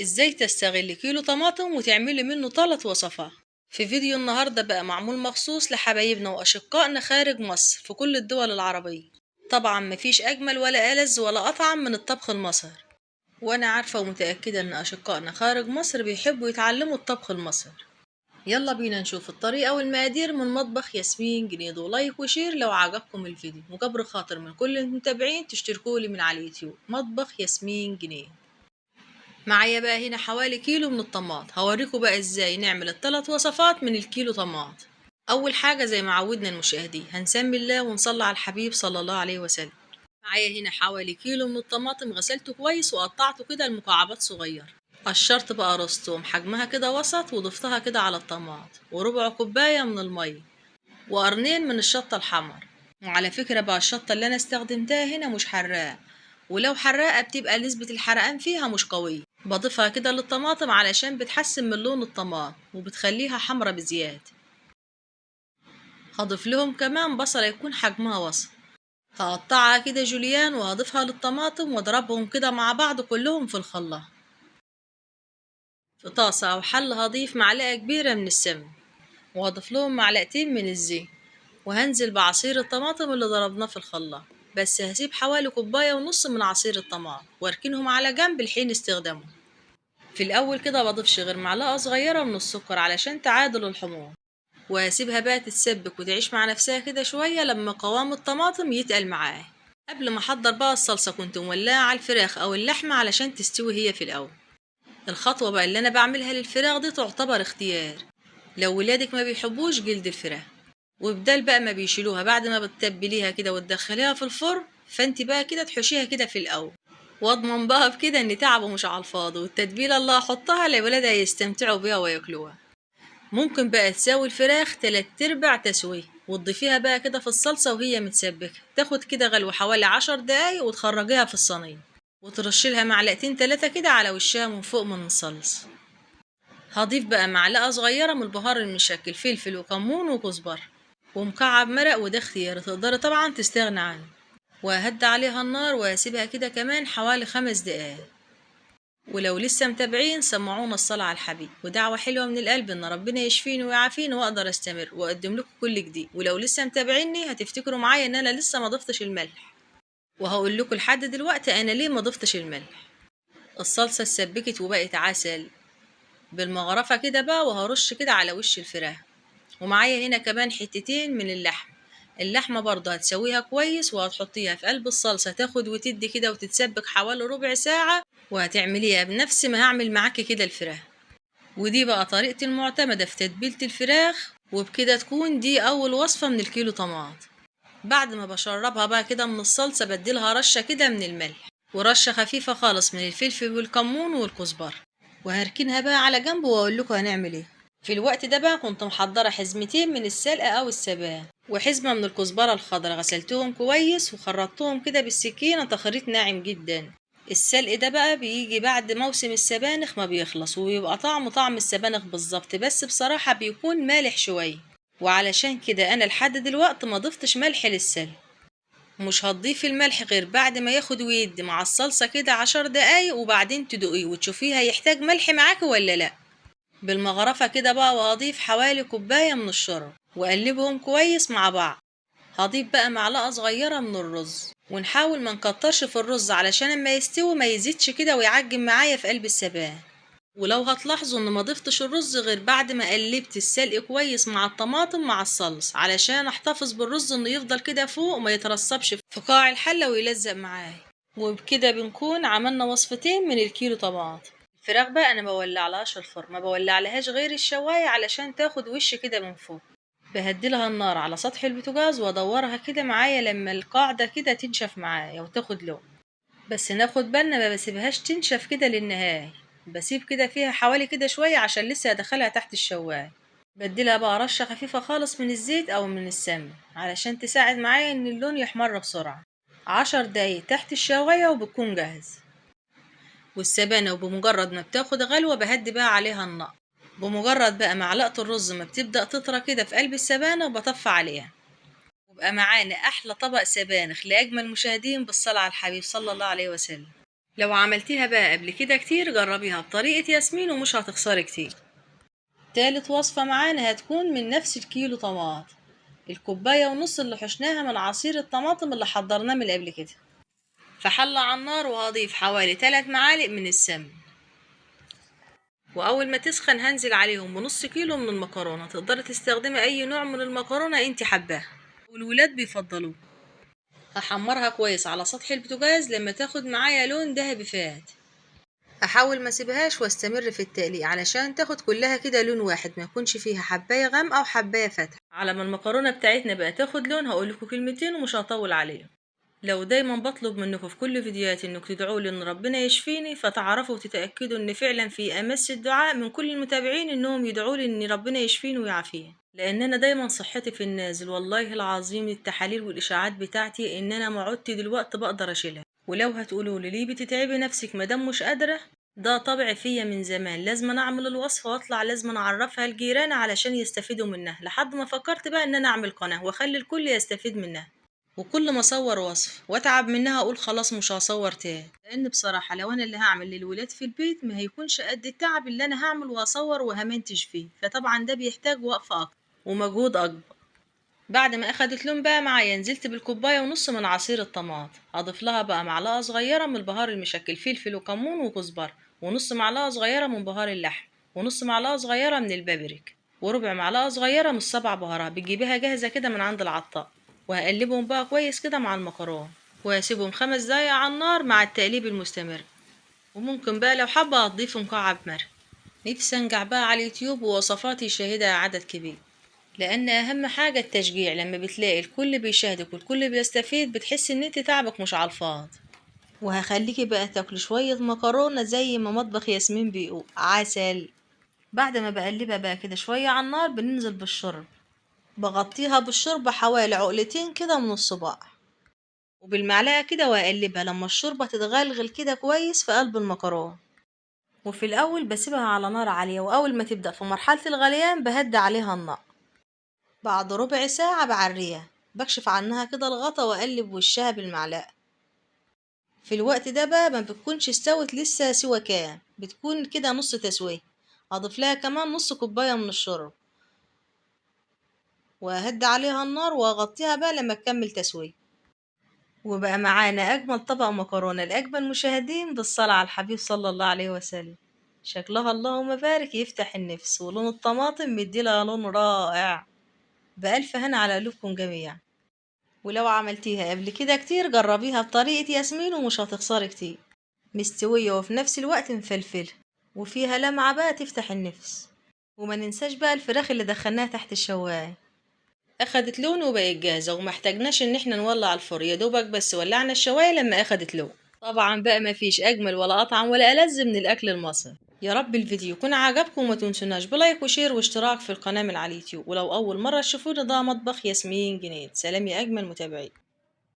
ازاي تستغلي كيلو طماطم وتعملي منه 3 وصفات. في فيديو النهارده بقى معمول مخصوص لحبايبنا واشقائنا خارج مصر في كل الدول العربية. طبعا مفيش اجمل ولا ألذ ولا اطعم من الطبخ المصري، وانا عارفه ومتاكده ان اشقائنا خارج مصر بيحبوا يتعلموا الطبخ المصري. يلا بينا نشوف الطريقة والمقادير من مطبخ ياسمين جنيد، و like و share لو عجبكم الفيديو، وجبر خاطر من كل المتابعين تشتركوا لي من على اليوتيوب مطبخ ياسمين جنيد. معايا بقى هنا حوالي كيلو من الطماط، هوريكم بقى ازاي نعمل ال3 وصفات من الكيلو طماط. اول حاجة زي ما عودنا المشاهدين هنسمي الله ونصلي على الحبيب صلى الله عليه وسلم. معايا هنا حوالي كيلو من الطماطم، غسلته كويس وقطعته كده لمكعبات صغيرة. قشرت بقى رستم حجمها كده وسط وضفتها كده على الطماط، وربع كوباية من المية، وقرنين من الشطه الحمر. وعلى فكرة بقى الشطه اللي انا استخدمتها هنا مش حراقه، ولو حراقه بتبقى نسبه الحرقان فيها مش قوية. بضيفها كده للطماطم علشان بتحسن من لون الطماطم وبتخليها حمرا بزيادة. هضيف لهم كمان بصله يكون حجمها وسط، هقطعها كده جوليان وهضيفها للطماطم واضربهم كده مع بعض كلهم في الخلاط. في طاسه او حله هضيف معلقه كبيرة من السمن، وهضيف لهم معلقتين من الزيت، وهنزل بعصير الطماطم اللي ضربناه في الخلاط، بس هسيب حوالي كوباية ونص من عصير الطماطم واركنهم على جنب لحين استخدامهم. في الاول كده بضيفش غير معلقه صغيرة من السكر علشان تعادل الحموض، وهسيبها بقى تتسبك وتعيش مع نفسها كده شوية لما قوام الطماطم يتقل معاه. قبل ما احضر بقى الصلصه كنت مولعه على الفراخ او اللحمة علشان تستوي هي في الاول. الخطوة بقى اللي انا بعملها للفراخ دي تعتبر اختيار، لو ولادك ما بيحبوش جلد الفراخ وبدال بقى ما بيشيلوها بعد ما بتتبليها كده وتدخليها في الفرن، فانت بقى كده تحشيها كده في الاول، واضمن بقى بكده ان تعبه مش على الفاضي، والتتبيله اللي هحطها لولادها يستمتعوا بيها وياكلوها. ممكن بقى تساوي الفراخ 3/4 تسويه وتضيفيها بقى كده في الصلصه وهي متسبكه، تاخد كده غلوه حوالي 10 دقايق وتخرجيها في الصينية، وترشي لها معلقتين 3 كده على وشها من فوق من الصلصه. هضيف بقى معلقه صغيرة من البهار المشكل، فلفل وكمون وكزبره ومكعب مرق، وده اختياري تقدري طبعا تستغني عنه. وهدي عليها النار وهسيبها كده كمان حوالي 5 دقايق. ولو لسه متابعين سمعونا الصلاة على الحبيب، ودعوة حلوة من القلب ان ربنا يشفيني ويعافيني واقدر استمر واقدم لكم كل جديد. ولو لسه متابعيني هتفتكروا معايا ان انا لسه ما ضفتش الملح، وهقول لكم لحد دلوقتي انا ليه ما ضفتش الملح. الصلصة اتسبكت وبقت عسل بالمغرفة كده بقى، وهرش كده على وش الفراخ. ومعايا هنا كمان حتتين من اللحم، اللحمة برضه هتسويها كويس وهتحطيها في قلب الصلصة تاخد وتدي كده وتتسبك حوالي ربع ساعة، وهتعمليها بنفس ما هعمل معاكي كده الفراخ. ودي بقى طريقتي المعتمدة في تتبيلة الفراخ، وبكده تكون دي أول وصفة من الكيلو طماطم. بعد ما بشربها بقى كده من الصلصة بديلها رشة كده من الملح، ورشة خفيفة خالص من الفلفل والكمون والكزبرة، وهركنها بقى على جنب وأقول لكم هنعمل ايه. في الوقت ده بقى كنت محضرة حزمتين من السلقة أو السبان، وحزمة من الكزبرة الخضراء، غسلتهم كويس وخرطتهم كده بالسكينة تخريط ناعم جدا. السلق ده بقى بيجي بعد موسم السبانخ ما بيخلص، وبيبقى طعمه طعم السبانخ بالظبط، بس بصراحة بيكون مالح شوية، وعلشان كده أنا لحد دلوقتي ما ضفتش ملح للسلق. مش هتضيفي الملح غير بعد ما ياخد ويدي مع الصلصة كده 10 دقايق، وبعدين تدوقيه وتشوفيه هيحتاج ملح معاكي ولا لأ. بالمغرفة كده بقى وهضيف حوالي كوباية من الشرب وأقلبهم كويس مع بعض. هضيف بقى معلقة صغيرة من الرز، ونحاول ما نكترش في الرز علشان اما يستوي ما يزيدش كده ويعجن معايا في قلب السبان. ولو هتلاحظوا ان ما ضفتش الرز غير بعد ما قلبت السلق كويس مع الطماطم مع الصلص، علشان احتفظ بالرز انه يفضل كده فوق وما يترسبش في قاع الحلة ويلزق معايا. وبكده بنكون عملنا وصفتين من الكيلو طماطم. الفراخ بقى انا ما بولعلهاش الفرن، ما بولعلهاش غير الشوايه علشان تاخد وش كده من فوق. بهدلها النار على سطح البوتاجاز وادورها كده معايا لما القاعدة كده تنشف معايا وتاخد لون، بس ناخد بالنا ما بسيبهاش تنشف كده للنهاية، بسيب كده فيها حوالي كده شوية عشان لسه هدخلها تحت الشوايه. بديلها بقى رشه خفيفة خالص من الزيت او من السمن علشان تساعد معايا ان اللون يحمر بسرعة. 10 دقايق تحت الشوايه وبتكون جاهز. والسبانه وبمجرد ما بتاخد غلوه بهدي بقى عليها النار، بمجرد بقى معلقه الرز ما بتبدا تطرى كده في قلب السبانه بطفي عليها. وبقى معانا احلى طبق سبانخ لاجمل مشاهدين بالصلاة على الحبيب صلى الله عليه وسلم. لو عملتيها بقى قبل كده كتير جربيها بطريقة ياسمين ومش هتخسري كتير. تالت وصفة معانا هتكون من نفس الكيلو طماطم، الكوباية ونص اللي حشناها من عصير الطماطم اللي حضرناه من قبل كده. في حلة على النار وهضيف حوالي 3 معالق من السمن، واول ما تسخن هنزل عليهم بنص كيلو من المكرونة. تقدري تستخدمي اي نوع من المكرونة انت حباها والولاد بيفضلوه. هحمرها كويس على سطح البوتاجاز لما تاخد معايا لون ذهبي فات. هحاول ما اسيبهاش واستمر في التقليق علشان تاخد كلها كده لون واحد، ما يكونش فيها حبايه غامقه او حبايه فاتحه. على ما المكرونه بتاعتنا بقى تاخد لون هقول لكم كلمتين ومش هطول عليهم. لو دايما بطلب منكم في كل فيديوهاتي انكم تدعوا لي ان ربنا يشفيني، فتعرفوا وتتاكدوا ان فعلا في امس الدعاء من كل المتابعين انهم يدعوا لي ان ربنا يشفيني ويعافيني، لان انا دايما صحتي في النازل والله العظيم. التحاليل والاشاعات بتاعتي ان انا ما عدت دلوقتي بقدر اشيلها. ولو هتقولوا لي ليه بتتعبي نفسك ما دام مش قادره، ده طبع فيا من زمان، لازم اعمل الوصفه واطلع، لازم اعرفها الجيران علشان يستفيدوا منها، لحد ما فكرت بقى ان انا اعمل قناه واخلي الكل يستفيد منها. وكل ما اصور وصف واتعب منها اقول خلاص مش هصور تاني، لان بصراحه لو انا اللي هعمل للولاد في البيت ما هيكونش قد التعب اللي انا هعمل واصور وهمنتج فيه، فطبعا ده بيحتاج وقفه اكتر ومجهود اكبر. بعد ما اخدت لون بقى معايا نزلت بالكوبايه ونص من عصير الطماطم، اضيف لها بقى معلقه صغيره من البهار المشكل فلفل وكمون وكزبره، ونص معلقه صغيره من بهار اللحم، ونص معلقه صغيره من البابريكا، وربع معلقه صغيره من السبع بهارات بتجيبيها جاهزه كده من عند العطار. وهقلبهم بقى كويس كده مع المكرونه، وهسيبهم 5 دقايق على النار مع التقليب المستمر. وممكن بقى لو حابه هتضيفي مكعب مرق. نفسي انجح بقى على اليوتيوب ووصفاتي يشاهدها عدد كبير، لان اهم حاجه التشجيع. لما بتلاقي الكل بيشاهدك والكل بيستفيد بتحس ان انت تعبك مش على الفاضي. وهخليكي بقى تاكلي شويه مكرونه زي ما مطبخ ياسمين بيقول عسل. بعد ما بقلبها بقى كده شويه على النار بننزل بالشرب، بغطيها بالشوربة حوالي عقلتين كده من الصباع وبالمعلقة كده، واقلبها لما الشوربة تتغلغل كده كويس في قلب المكرونة. وفي الاول بسيبها على نار عالية، واول ما تبدأ في مرحلة الغليان بهدي عليها النار. بعد ربع ساعة بعريها، بكشف عنها كده الغطا واقلب وشها بالمعلقة. في الوقت ده بقى ما بتكونش استوت لسه سوى كام، بتكون كده نص تسوية. هضيف لها كمان نص كوباية من الشوربة وهدي عليها النار واغطيها بقى لما تكمل تسوية. وبقى معانا اجمل طبق مكرونه لاجمل مشاهدين بالصلاه على الحبيب صلى الله عليه وسلم. شكلها اللهم بارك يفتح النفس، ولون الطماطم مديلها لون رائع. بألف هنا على قلوبكم جميعا. ولو عملتيها قبل كده كتير جربيها بطريقه ياسمين ومش هتخسري كتير. مستويه وفي نفس الوقت مفلفله وفيها لمعه بقى تفتح النفس. وما ننساش بقى الفراخ اللي دخلناها تحت الشوايه، اخدت لون وبقت جاهزه، وما احتاجناش ان احنا نولع الفرن، يا دوبك بس ولعنا الشوايه لما اخدت لون. طبعا بقى ما فيش اجمل ولا اطعم ولا ألذ من الاكل المصري. يا رب الفيديو يكون عجبكم، وما تنسوناش ب like و share واشتراك في القناه من على اليوتيوب. ولو اول مره تشوفونا ده مطبخ ياسمين جنيد. سلام يا اجمل متابعين.